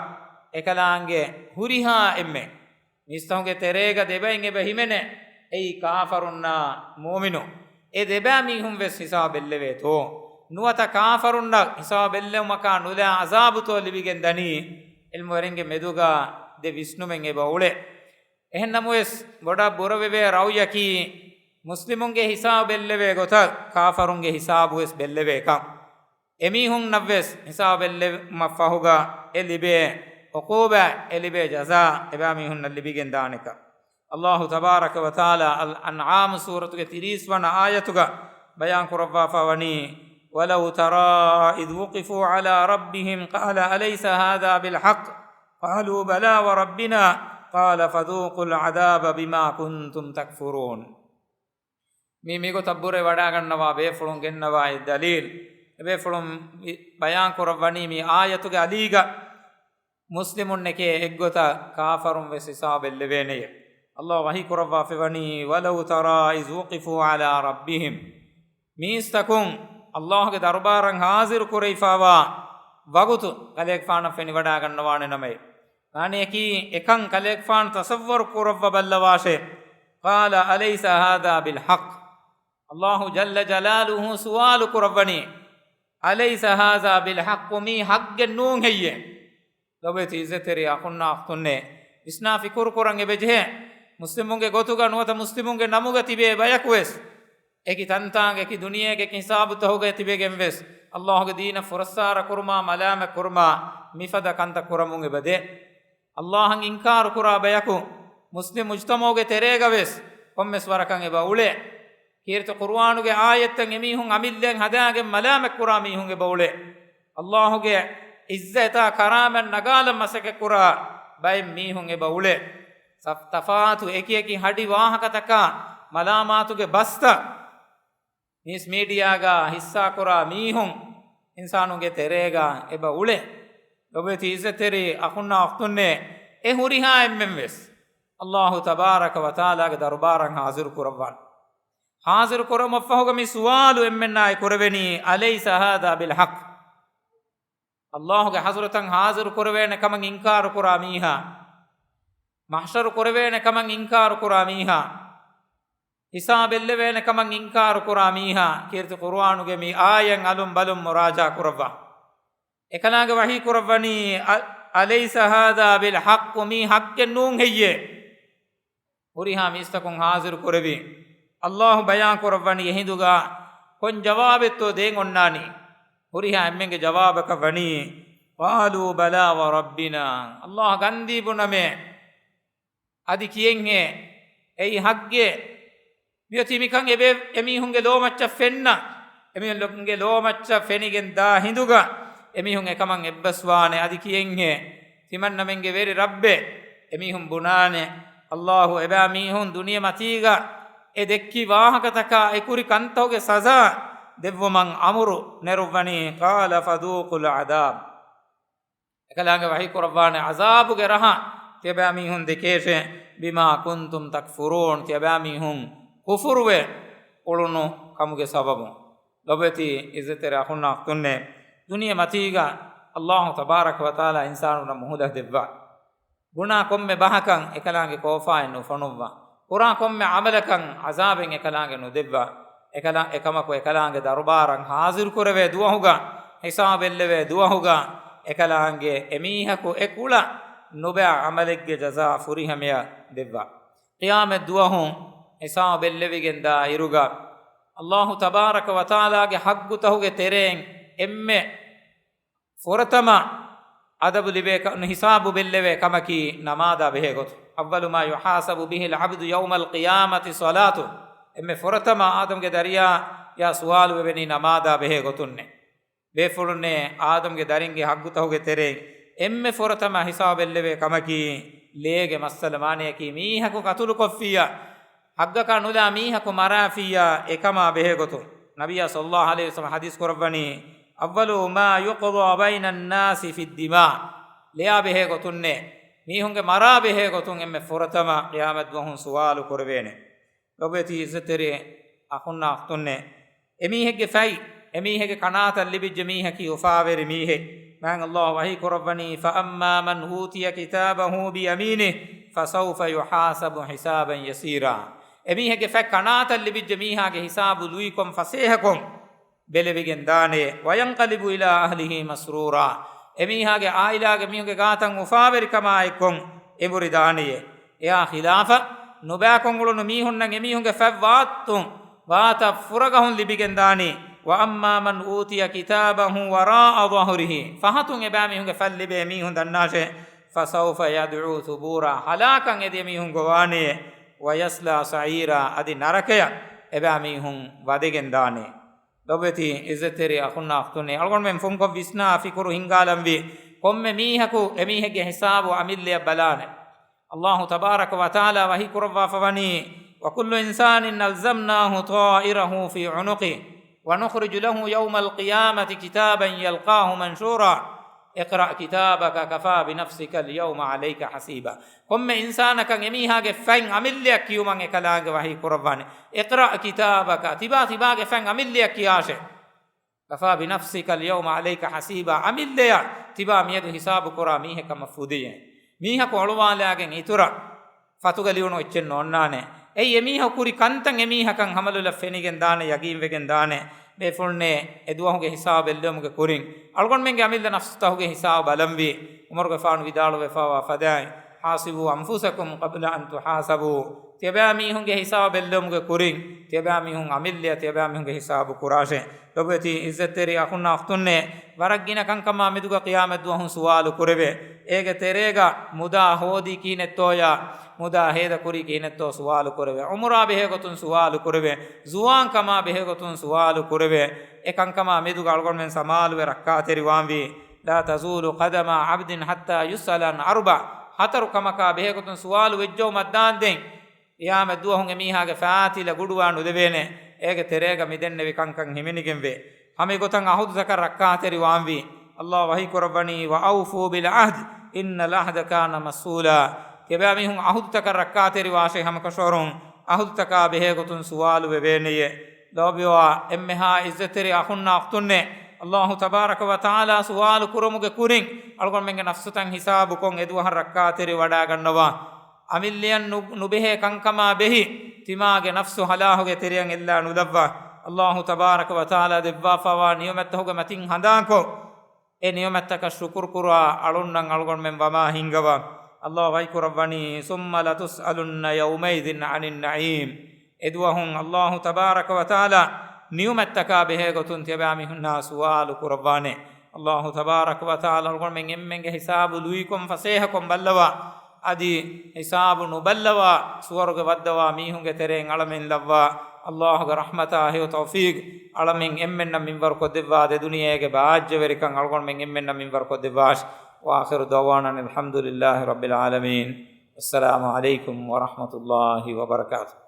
އެކަލާނގެ ހުރިހާ އެންމެ މީސްތަކުގެ ތެރޭގަ ދެބައިން އެބަ ހިމެނޭ، އެއީ ކާފަރުންނާ މުއުމިނުން. އެ ދެބައި މީހުން ވެސް ހިސާބެއްލެވޭތޯ؟ ނުވަތަ ކާފަރުންނަށް ހިސާބެއްލެވުމަކާ ނުލާ އަޒާބުތޯ ލިބިގެން ދަނީ؟ ޢިލްމުވެރިންގެ މެދުގަ ދެ ވިސްނުމެއް އެބަ އުޅޭ. އެހެންނަމަވެސް، ބޮޑަށް ބުރަވެވޭ ރައުޔަކީ، މުސްލިމުންގެ ހިސާބެއްލެވޭ ގޮތަށް ކާފަރުންގެ ހިސާބު ވެސް ބެއްލެވޭކަން. އެމީހުންނަށްވެސް ހިސާބެއްލެވުމަށްފަހުގަ އެ ލިބޭ ޢުޤޫބާތް، އެ ލިބޭ ޖަޒާ އެބައިމީހުންނަށް ލިބިގެން ދާނެކަން. އައްލާހު ތަބާރަކަ ވަތަޢާލާ އަލް އަންޢާމް ސޫރަތުގެ ތިރީސް ވަނަ އާޔަތުގަ ބަޔާން ކުރައްވާފަ ވަނީ، "ولو ترى إذ وقفوا على ربهم قال أليس هذا بالحق قالوا بلى وربنا قال فذوقوا العذاب بما كنتم تكفرون." މި މިގޮތަށް ބުރެ ވަޑާގަންނަވާ ބޭފުޅުން ގެންނަވާ އެއް ދަލީލް. އެބޭފުޅުން މި ބަޔާން ކުރައްވަނީ މި އާޔަތުގެ އަލީގަ މުސްލިމުންނެކޭ އެއްގޮތަށް ކާފަރުން ވެސް ހިސާބެއް ލެވޭނެޔޭ. އައްލާހު ވަޙީ ކުރައްވާފަ ވަނީ، "ولو ترى إذ وقفوا على ربهم." މީސްތަކުން އައްލާހުގެ ދަރުބާރަށް ހާޒިރު ކުރެވިފައިވާ ވަގުތު ކަލޭގެފާނަށް ފެނިވަޑާގަންނަވާނެ ނަމަވެސް، އަނެކީ އެކަން ކަލޭގެފާނު ތަޞައްވަރު ކުރައްވަ ބައްލަވާށޭ. قال أليس هذا بالحق؟ އައްލާހު ޖައްލަ ޖަލާލުހު ސުވާލު ކުރައްވަނީ، "أليس هذا بالحق؟" މީ ޙައްޤެއް ނޫން ހެއްޔޭ؟ ލޮބުވެތި އިއްޒަތްތެރި އަޚުންނާ އުޚްތުންނޭ، ވިސްނާ ފިކުރު ކުރަން އެބަޖެހޭ. މުސްލިމުންގެ ގޮތުގަ ނުވަތަ މުސްލިމުންގެ ނަމުގަ ތިބޭ ބަޔަކު ވެސް، އެކި ތަންތާނގެ އެކި ދުނިޔޭގެ އެކި ހިސާބުތަކުގަ ތިބެގެން ވެސް، އައްލާހުގެ ދީނަށް ފުރައްސާރަ ކުރުމާ، މަލާމަތް ކުރުމާ، މިފަދަ ކަންތައް ކުރަމުން އެބަދޭ. އައްލާހަށް އިންކާރު ކުރާ ބަޔަކު މުސްލިމް މުޖްތަމަޢުގެ ތެރޭގަ ވެސް ކޮންމެސް ވަރަކަށް އެބަ އުޅޭ. ކީރިތި ޤުރުއާނުގެ އާޔަތްތައް އެމީހުން އަމިއްލައިން ހަދާގެން މަލާމަތް ކުރާ މީހުން އެބަ އުޅޭ. އައްލާހުގެ އިއްޒަތާ ކަރާމަތް ނަގާލަން މަސައްކަތް ކުރާ ބައެއް މީހުން އެބަ އުޅޭ. ސަފް-، ތަފާތު އެކިއެކި ހަޑި ވާހަކަތަކާ މަލާމާތުގެ ބަސްތައް މީސް މީޑިއާގަ ހިއްސާކުރާ މީހުން އިންސާނުންގެ ތެރޭގަ އެބަ އުޅޭ. ލޮބުވެތި އިއްޒަތްތެރި އަޚުންނާ އުޚްތުންނޭ، އެ ހުރިހާ އެންމެން ވެސް އައްލާހު ތަބާރަކަ ވަތަޢާލާގެ ދަރުބާރަށް ހާޒިރު ކުރައްވާނެ. ހާޒިރު ކުރުމަށްފަހުގަ މި ސުވާލު އެންމެންނާއި ކުރެވެނީ، "أليس هذا بالحق؟" އައްލާހުގެ ޙަޟްރަތަށް ހާޒިރު ކުރެވޭނެ ކަމަށް އިންކާރު ކުރާ މީހާ، މަޙްޝަރު ކުރެވޭނެ ކަމަށް އިންކާރު ކުރާ މީހާ، ހިސާބެއްލެވޭނެ ކަމަށް އިންކާރު ކުރާ މީހާ، ކީރިތި ޤުރުއާނުގެ މި އާޔަތް އަލުން ބަލުން މުރާޖާ ކުރައްވާ. އެކަލާނގެ ވަޙީ ކުރައްވަނީ، "أ-، أليس هذا بالحق؟" މީ ޙައްޤެއް ނޫން ހެއްޔޭ؟ ހުރިހާ މީސްތަކުން ހާޒިރު ކުރެވި، އައްލާހު ބަޔާން ކުރައްވަނީ އެހިނދުގަ ކޮން ޖަވާބެއްތޯ ދޭން އޮންނާނީ؟ ހުރިހާ އެންމެންގެ ޖަވާބަކަށް ވަނީ، "قالوا بلى وربنا." އައްލާހަށް ގަންދީ ބުނަމޭ، އަދި ކިއެންހޭ އެއީ ޙައްޤޭ؟ މިއޮތީ މިކަން އެބޭ އެމީހުންގެ ލޯމައްޗަށް ފެންނަ. އެމީހުންގެ ލޯމައްޗަށް ފެނިގެން ދާ ހިނދުގަ އެމީހުން އެކަމަށް އެއްބަސްވާނެ. އަދި ކިއެންހޭ؟ ތިމަންނަމެންގެ ވެރި ރައްބޭ. އެމީހުން ބުނާނެ، އައްލާހު އެބައިމީހުން ދުނިޔެމަތީގަ އެ ދެއްކި ވާހަކަތަކާ އެ ކުރި ކަންތަކުގެ ސަޒާ ދެއްވުމަށް އަމުރު ނެރުއްވަނީ، "قال فذوقوا العذاب." އެކަލާނގެ ވަޙީ ކުރައްވާނެ، ޢަޒާބުގެ ރަހަ ތިޔަބައިމީހުން ދެކޭށޭ، بما كنتم تكفرون، ތިޔަބައިމީހުން ކުފުރުވެ އުޅުނު ކަމުގެ ސަބަބުން. ލޮބުވެތި އިއްޒަތްތެރި އަޚުންނާ އުޚްތުންނޭ، ދުނިޔެ މަތީގަ އައްލާހު ތަބާރަކަ ވަތަޢާލާ އިންސާނުންނަށް މުހުލަތް ދެއްވާ. ބުނާ ކޮންމެ ބަހަކަށް އެކަލާނގެ ކޯފާއެއް ނުފޮނުއްވާ. ކުރާ ކޮންމެ ޢަމަލަކަށް ޢަޒާބެއް އެކަލާނގެ ނުދެއްވާ. އެކަލާ، އެކަމަކު އެކަލާނގެ ދަރުބާރަށް ޙާޟިރު ކުރެވޭ ދުވަހުގަ، ޙިސާބެއްލެވޭ ދުވަހުގަ، އެކަލާނގެ އެމީހަކު އެ ކުޅަ ނުބައި ޢަމަލެއްގެ ޖަޒާ ފުރިހަމަޔަށް ދެއްވާ. ޤިޔާމަތް ދުވަހު ޙިސާބެއްލެވިގެން ދާ އިރުގަ، އައްލާހު ތަބާރަކަ ވަތަޢާލާގެ ޙައްޤުތަހުގެ ތެރެއިން އެންމެ ފުރަތަމަ އަދަބު ލިބޭ ކަ-، ޙިސާބު ބެއްލެވޭ ކަމަކީ ނަމާދާ ބެހޭ ގޮތުން. أول ما يحاسب به العبد يوم القيامة صلاته. އެންމެ ފުރަތަމަ އާދަމްގެ ދަރިޔާޔާ ސުވާލު ވެވެނީ ނަމާދާ ބެހޭ ގޮތުންނޭ. ބޭފުޅުންނޭ، އާދަމްގެ ދަރިންގެ ޙައްޤުތަހުގެ ތެރެއިން އެންމެ ފުރަތަމަ ޙިސާބެއްލެވޭ ކަމަކީ، ލޭގެ މައްސަލަ މާނަޔަކީ މީހަކު ޤަތުލުކޮށްފިއްޔާ، ޙައްޤަކާ ނުލާ މީހަކު މަރާފިއްޔާ، އެކަމާ ބެހޭ ގޮތުން. ނަބިއްޔާ ޞައްލައްލާހު ޢަލައިހި ވަސައްލަމަ ޙަދީޘް ކުރައްވަނީ، أول ما يقضى بين الناس في الدماء. ލެޔާ ބެހޭ ގޮތުންނޭ، މީހުންގެ މަރާ ބެހޭ ގޮތުން އެންމެ ފުރަތަމަ ޤިޔާމަތް ދުވަހުން ސުވާލު ކުރެވޭނެ. ލޮބުވެތި އިއްޒަތްތެރި އަޚުންނާ އުޚްތުންނޭ، އެމީހެއްގެ ފަތް، އެމީހެއްގެ ކަނާތަށް ލިބިއްޖެ މީހަކީ އުފާވެރި މީހެއް. މާތް އައްލާހު ވަޙީ ކުރައްވަނީ، فأما من أوتي كتابه بيمينه فسوف يحاسب حسابا يسيرا. އެމީހެއްގެ ފަތް ކަނާތަށް ލިބިއްޖެ މީހާގެ ހިސާބު ލުއިކޮށް ފަސޭހަކޮށް ބެލެވިގެން ދާނެ. وينقلب إلى أهله مسرورا. އެމީހާގެ ޢާއިލާގެ މީހުންގެ ގާތަށް އުފާވެރިކަމާ އެއްކޮށް އެނބުރި ދާނެޔޭ. އެއާ ޚިލާފަށް، ނުބައިކޮށް އުޅުނު މީހުންނަށް އެމީހުންގެ ފަތް ވާތުން، ވާތަށް ފުރަގަހުން ލިބިގެން ދާނީ. وأما من أوتي كتابه وراء ظهره. ފަހަތުން އެބައިމީހުންގެ ފަތް ލިބޭ މީހުން ދަންނާށޭ. فسوف يدعو ثبورا. ހަލާކަށް އެދިޔަ މީހުން ގޮވާނެޔޭ. ويصلى سعيرا. އަދި ނަރަކަޔަށް އެބައިމީހުން ވަދެގެން ދާނެ. ލޮބުވެތި އިއްޒަތްތެރި އަޚުންނާ އުޚްތުންނޭ، އަޅުގަނޑުމެން ފުންކޮށް ވިސްނާ ފިކުރު ހިންގާލަންވީ، ކޮންމެ މީހަކު އެމީހެއްގެ ހިސާބު އަމިއްލަޔަށް ބަލާނެ. އައްލާހު ތަބާރަކަ ވަތަޢާލާ ވަޙީ ކުރައްވާފަވަނީ، وكل إنسان ألزمناه طائره في عنقه ونخرج له يوم القيامة كتابا يلقاه منشورا. اقرأ كتابك كفى بنفسك اليوم عليك حسيبا. ކޮންމެ އިންސާނަކަށް އެމީހާގެ ފަތް އަމިއްލަޔަށް ކިޔުމަށް އެކަލާނގެ ވަޙީ ކުރައްވާނެ. اقرأ كتابك، ތިބާ ތިބާގެ ފަތް އަމިއްލަޔަށް ކިޔާށޭ. كفى بنفسك اليوم عليك حسيبا. އަމިއްލަޔަށް ތިބާ މިއަދު ހިސާބު ކުރާ މީހެއް ކަމަށް ފުދިޔޭ. މީހަކު އޮޅުވާލާގެން އިތުރަށް ފަތުގަ ލިޔުނު އެއްޗެއް ނޯންނާނެ. އެއީ އެމީހަކު ކުރި ކަންތައް އެމީހަކަށް ހަމަލުލަށް ފެނިގެން ދާނެ، ޔަގީންވެގެން ދާނެ. ބޭފުޅުންނޭ، އެ ދުވަހުގެ ހިސާބެއްލެވުމުގެ ކުރިން އަޅުގަނޑުމެންގެ އަމިއްލަ ނަފްސުތަހުގެ ހިސާބު ބަލަންވީ. ޢުމަރުގެފާނު ވިދާޅުވެފައިވާ ފަދައިން، حاسبوا أنفسكم قبل أن تحاسبوا. ތިޔަބައިމީހުންގެ ހިސާބެއްލެވުމުގެ ކުރިން، ތިޔަބައިމީހުން އަމިއްލަޔަށް ތިޔަބައިމީހުންގެ ހިސާބު ކުރާށޭ. ލޮބުވެތި އިއްޒަތްތެރި އަޚުންނާ އުޚްތުންނޭ، ވަރަށް ގިނަ ކަންކަމާ މެދުގަ ޤިޔާމަތް ދުވަހުން ސުވާލު ކުރެވޭ. އޭގެ ތެރޭގަ މުދާ ހޯދީ ކިހިނެއްތޯޔާ، މުދާ ހޭދަ ކުރީ ކިހިނެއްތޯ ސުވާލު ކުރެވޭ. ޢުމުރާ ބެހޭ ގޮތުން ސުވާލު ކުރެވޭ. ޒުވާންކަމާ ބެހޭ ގޮތުން ސުވާލު ކުރެވޭ. އެ ކަންކަމާ މެދުގަ އަޅުގަނޑުމެން ސަމާލުވެ ރައްކާތެރިވާންވީ. لا تزول قدما عبد حتى يسأل عن أربع. ހަތަރު ކަމަކާ ބެހޭ ގޮތުން ސުވާލު ވެއްޖައުމަށްދާންދެން، ޤިޔާމަތް ދުވަހުން އެމީހާގެ ފައިތިލަ ގުޑުވާ ނުލެވޭނެ. އޭގެ ތެރޭގަ މިދެންނެވި ކަންކަން ހިމެނިގެންވޭ. ހަމަ އެގޮތަށް ޢަހުދުތަކަށް ރައްކާތެރިވާންވީ. އައްލާހު ވަޙީ ކުރައްވަނީ، وأوفوا بالعهد إن العهد كان مسؤولا. ތިޔަބައިމީހުން ޢަހުދުތަކަށް ރައްކާތެރިވާށޭ ހަމަކަށަވަރުން، ޢަހުދުތަކާ ބެހޭ ގޮތުން ސުވާލު ވެވޭނެޔޭ. ލޯބިވާ އެންމެހާ އިއްޒަތްތެރި އަޚުންނާ އުޚްތުންނޭ، އައްލާހު ތަބާރަކަ ވަތަޢާލާ ސުވާލު ކުރުމުގެ ކުރިން އަޅުގަނޑުމެންގެ ނަފްސުތައް ހިސާބުކޮށް އެދުވަހަށް ރައްކާތެރި ވަޑާގަންނަވާ. އަމިއްލަޔަށް ނު-، ނުބެހޭ ކަންކަމާ ބެހި، ތިމާގެ ނަފްސު ހަލާހުގެ ތެރެއަށް އެއްލާ ނުލައްވާ. އައްލާހު ތަބާރަކަ ވަތަޢާލާ ދެއްވާފައިވާ ނިޢުމަތްތަހުގެ މަތިން ހަނދާންކޮށް، އެ ނިޢުމަތްތަކަށް ޝުކުރު ކުރާ އަޅުންނަށް އަޅުގަނޑުމެން ވަމާ ހިންގަވާ. އައްލާހު ވަޙީ ކުރައްވަނީ، ثم لتسألن يومئذ عن النعيم. އެދުވަހުން އައްލާހު ތަބާރަކަ ވަތަޢާލާ ނިޢުމަތްތަކާ ބެހޭގޮތުން ތިޔަބައިމީހުންނާ ސުވާލު ކުރައްވާނެ. އައްލާހު ތަބާރަކަ ވަތަޢާލާ އަޅުގަނޑުމެން އެންމެންގެ ހިސާބު ލުއިކޮށް ފަސޭހަކޮށް ބައްލަވާ، އަދި ހިސާބު ނުބައްލަވާ ސުވަރުގެ ވައްދަވާ މީހުންގެ ތެރެއިން އަޅަމެން ލައްވާ. އައްލާހުގެ ރަޙްމަތާ ހެޔޮ ތައުފީޤް އަޅަމެން އެންމެންނަށް މިންވަރުކޮށްދެއްވާ. ދެ ދުނިޔޭގެ ބާއްޖަވެރިކަން އަޅުގަނޑުމެން އެންމެންނަށް މިންވަރުކޮށްދެއްވާށި. وآخر دعوانا أن الحمد لله رب العالمين. السلام عليكم ورحمة الله وبركاته.